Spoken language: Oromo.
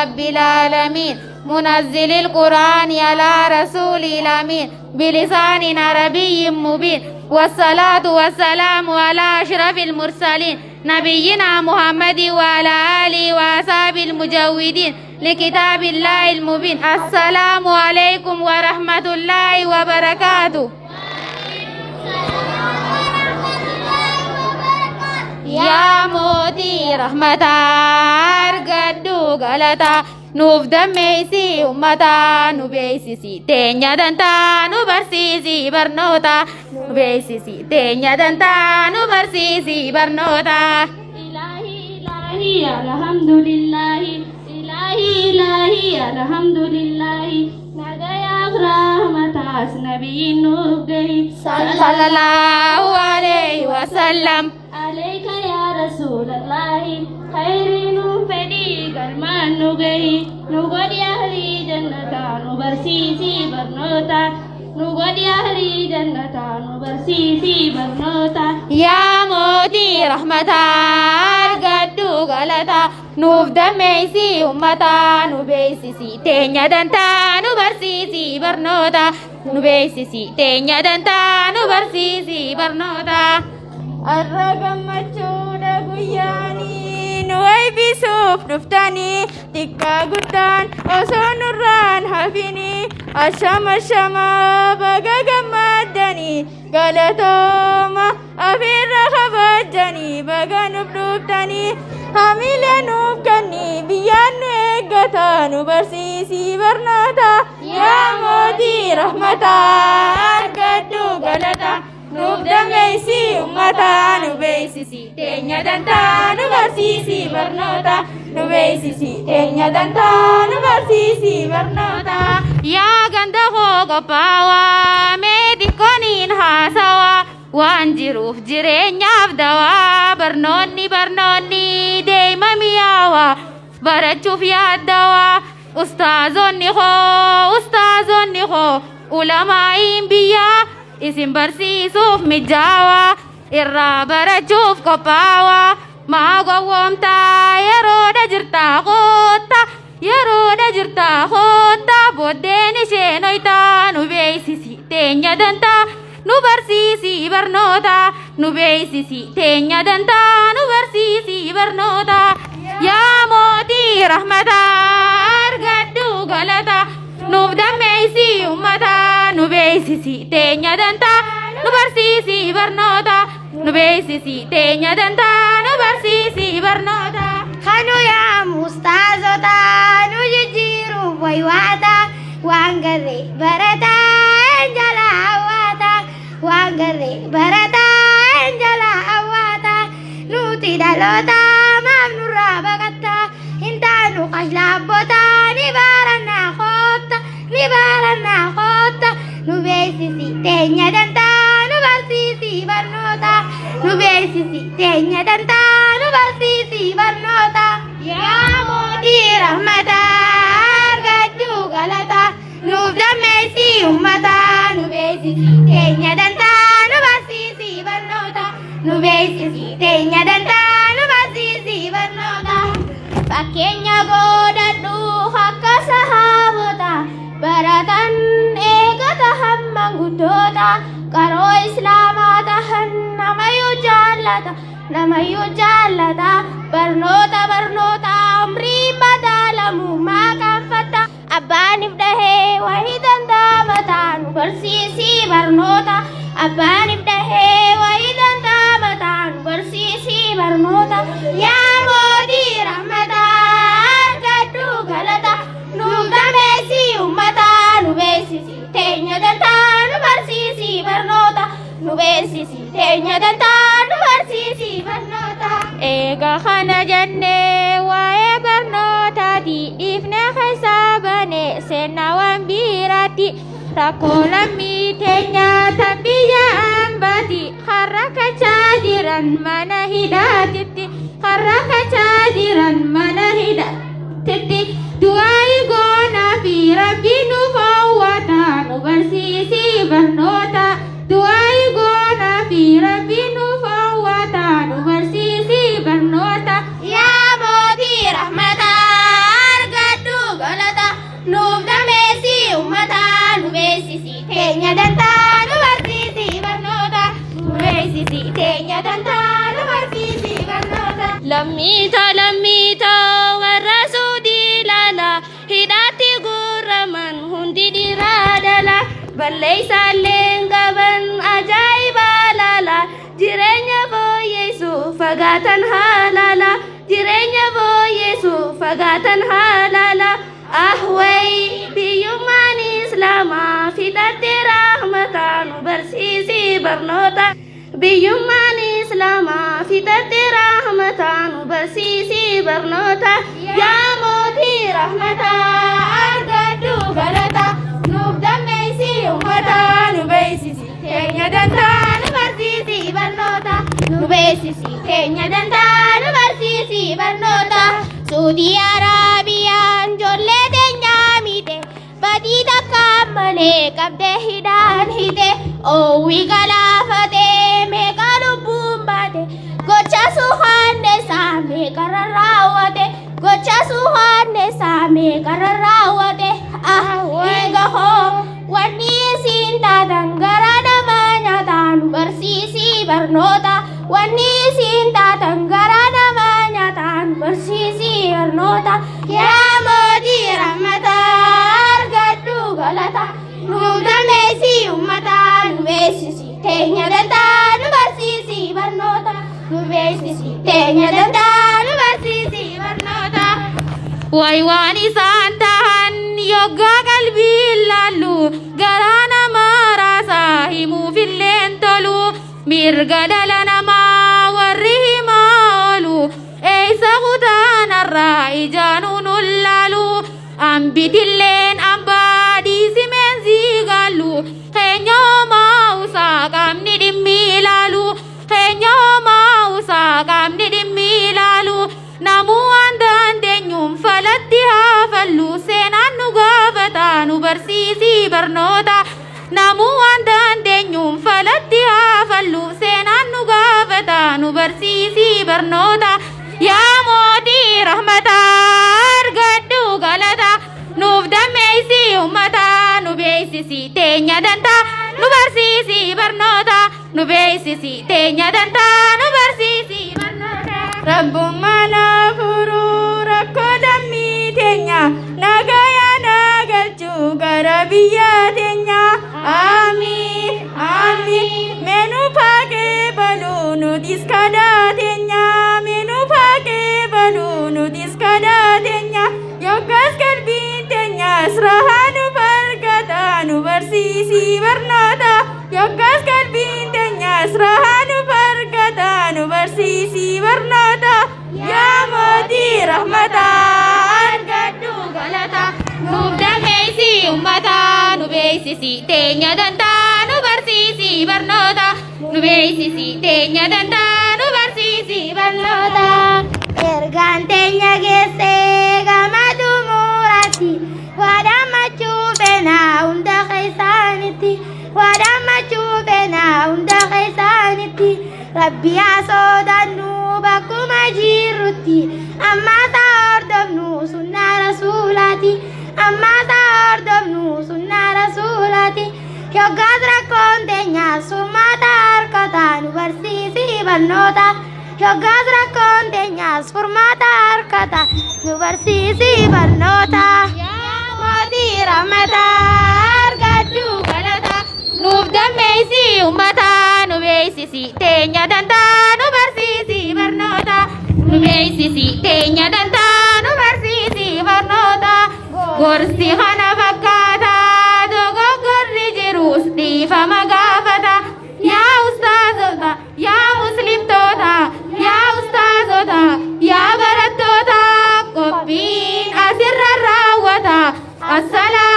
رب العالمين منزل القرآن على رسول الأمين بلسان عربي مبين والصلاة والسلام على أشرف المرسلين نبينا محمد وعلى آله وأصحابه المجودين لكتاب الله المبين. السلام عليكم ورحمة الله وبركاته. Yaa mootii rahmataa argadhu galataa nuuf dammeessi uummataa nu beeksisi teenya dantaa nu barsiisi barnoota nu beeksisi teenya dantaa nu barsiisi barnoota. Ilaahi ilaahi alhamdulillahi ilaahi ilaahi alhamdulillahi nagayaaf rahmataas nabiyyiin nuuf gahi. Sallallahu alayhi wa sallam. عليك يا رسول الله خير نفدي قلمان نغي نغدي أهلي جنة نبرسيسي برنوتا نغدي أهلي جنة نبرسيسي برنوتا. Yaa mootii rahmataa argadhu galataa nuuf dammeessi uummataa nu beeksisi teenya dantaa nu barsiisi barnoota nu beeksisi teenya dantaa nu barsiisi barnoota. Har'a gammachuudha guyyaanii nu eebbisuuf dhuftanii xiqqaa guddaan osoo nurraan hafinii ashama ashama baga gammaddanii galatooma afeerra kabajanii baga nuuf dhuftanii hamila nuuf kennii biyyaan nu eeggata nu barsiisii barnoota. Yaa mootii rahmataa argadhu galata nuuf dammeessi uummataa nu beeksisi teenya dantaa nu barsiisi barnoota nu beeksisi teenya dantaa nu barsiisi barnoota. Yaa ganda koo qophaawaa mee xiqqooniin haasawaa waan jiruuf jireenyaaf dawaa barnoonni barnoonni deema mi'aawaa barachuuf yaaddawaa ustaazonni koo ustaazonni koo ulamaa'iin biyyaa isin barsiisuuf mijaawaa irraa barachuuf qophaawaa maa gowwoomtaa yeroodha jirtaa koottaa yeroodha jirtaa koottaa booddeen isheen hoytaa nu beeksisi teenya dantaa nu barsiisi barnoota nu beeksisi teenya dantaa nu barsiisi barnoota. Yaa mootii rahmataa argadhu galataa nuuf dammeessi uummataa nu beeksisi teenya dantaa nu barsiisi barnoota nu beeksisi teenya dantaa nu barsiisi barnoota. Kanu yaa mustaazota nu jijjiiruuf waywaata waan garree barataa jala hawwaata waan garree barataa jala hawwaata nuti dhaloota maaf nurraa baqatta hin taanu qashlaabbota ni barannaa kootta ni barannaa kootta nu beeksisi teenya dantaa nu barsiisi barnoota nu beeksisi teenya dantaa nu barsiisi barnoota. Yaa mootii rahmataa argadhu galataa nuuf dammeessi uummataa nu beeksisi teenya dantaa nu barsiisi barnoota nu beeksisi teenya dantaa nu barsiisi barnoota. Fakkeenya godhadhu akka sahaabota baratan eegata hamma guddoota qaroo islaamaa tahan namayyuu jaallata namayyuu jaallata barnoota barnoota umrii madaalamu maa qaanfata abbaaniif dhahee wahii danda'amataa nu barsiisii barnoota abbaaniif dhahee wahii danda'amataa nu barsiisii barnoota. Yaa mootii rahmataa argadhu galata nuuf dammeessi uummataa nu beeksisi teenya dantaa nu barsiisi barnoota nu beeksisi teenya dantaa nu barsiisi barnoota. Eega kana jennee waa'ee barnootaati dhiifnee keessaa bane seenaa waan biraatti rakkoo lammii teenyaa tan biyya ambaati har'a kachaa jiran mana hidhaatitti har'a kachaa jiran mana hidhaatitti du'aa goonaa fi rabbi nuuf hawwata nu barsiisi barnoota du'aa goonaa fi rabbi nuuf hawwata nu barsiisi barnoota. Yaa mootii rahmataa argadhu Lammiitoo lammiitoo warra Suudii ilaala. Hidhaatti guurraman hundi dhiiraa dhala. Balleeysaallee hin qaban ajaa'iba laala. Jireenya fooyyessuuf fagaatan haalaala. Jireenya fooyyessuuf fagaatan haalaala. Ahway biyyummaan Islaamaa fixatte rahmataa nu barsiisi barnoota. Biyyummaan Islaamaa fixatte rahmataa nu barsiisi barnoota. Yaa mootii rahmataa argadhu galata. Nuuf dammeessi ummata nu beeksisi teenya dantaa nu barsiisi barnoota. Nu beeksisi teenya dantaa nu barsiisi barnoota. Suudii Araabiyaan ijoollee teenyaa miite. Badii takka malee qabdee hidhaan hite. Oowwii galaafatee meeqa lubbuun baate. Gocha suukanneessaa meeqa rarraawwate. Gocha suukanneessaa meeqa rarraawwate. Ah, eega hoo wanni isin taatan gara namaa nyaataa nu barsiisi barnoota. Wanni isin taatan gara namaa nyaataa nu barsiisi barnoota. Yaa mootii rahmataa argadhu galata. Nuuf dameessi ummata nu beeksisi teenya dantaa nu barsiisi barnoota. Nu beeksisi teenya dantaa nu barsiisi barnoota. Way waan isaan tahan yoggaa qalbii ilaallu garaa namaa raasaa himuufilleen tolu mirga dhala namaa warri himaa oolu eessa kutaanarraa ijaanuu nun laalu ambitilleen ambaa dhiisimeen ziigaallu keenya homaa usaa qaamni dhimmi ilaalu keenya homaa usaa qaamni dhimmi ilaalu namuu waan dandeenyuun falatti haa fallu seenaan nu gaafata nu barsiisi barnoota namuu waan dandeenyuun falatti haa fallu seenaan nu gaafata nu barsiisi barnoota yaa mootii rahmataa argadhu galata nuuf dammeessi ummata nu beeksisi teenya dantaa nu barsiisi barnoota nu beeksisi teenya dantaa nu barsiisi barnoota. Rabbummaa naaf furuu rakkoo lammii teenya nagayaa naa galchuu gara biyya teenya. Amiin amiin meenuu paaqee baluu nutis kadhaa teenya meenuu paaqee baluu nutis kadhaa teenya yoggaas qalbiin teenyas rahaa nu argata nu barsiisi barnoota yoggaas qalbiin teenyas rahaa nu argata nu barsiisi barnoota yaa mootii rahmataa argadhu galata Nuuf dameessi ummata nu beeksisi teenya dantaa nu barsiisi barnoota nu beeksisi teenya dantaa nu barsiisi barnoota. Ergaan teenya geessee gama xumuraatti waadammachuu feenaa hunda keessaanitti waadammachuu feenaa hunda keessaanitti rabbi haa sodaannu bakkuma jirrutti ammaa isaa hordofnu sunnaa rasuulaati ammaa isaa hordofnu sunnaa rasuulaati yoggaas rakkoon teenyaas furmaata harkataa nu barsiisi barnoota. Yoggaas rakkoon teenyaas furmaata harkata nu barsiisi barnoota. Mootii rahmataa argadhu galata nuuf dammeessi ummata nu beeksisi teenya dantaa nu barsiisi barnoota nu beeksisi teenya dantaa nu barsiisi barnoota gorsi kana fakkaata dogoggorri jirus dhiifama gaafata yaa ustaazota yaa muslimtoota yaa ustaazota yaa barattoota qophiin asirra raawwata assalaamu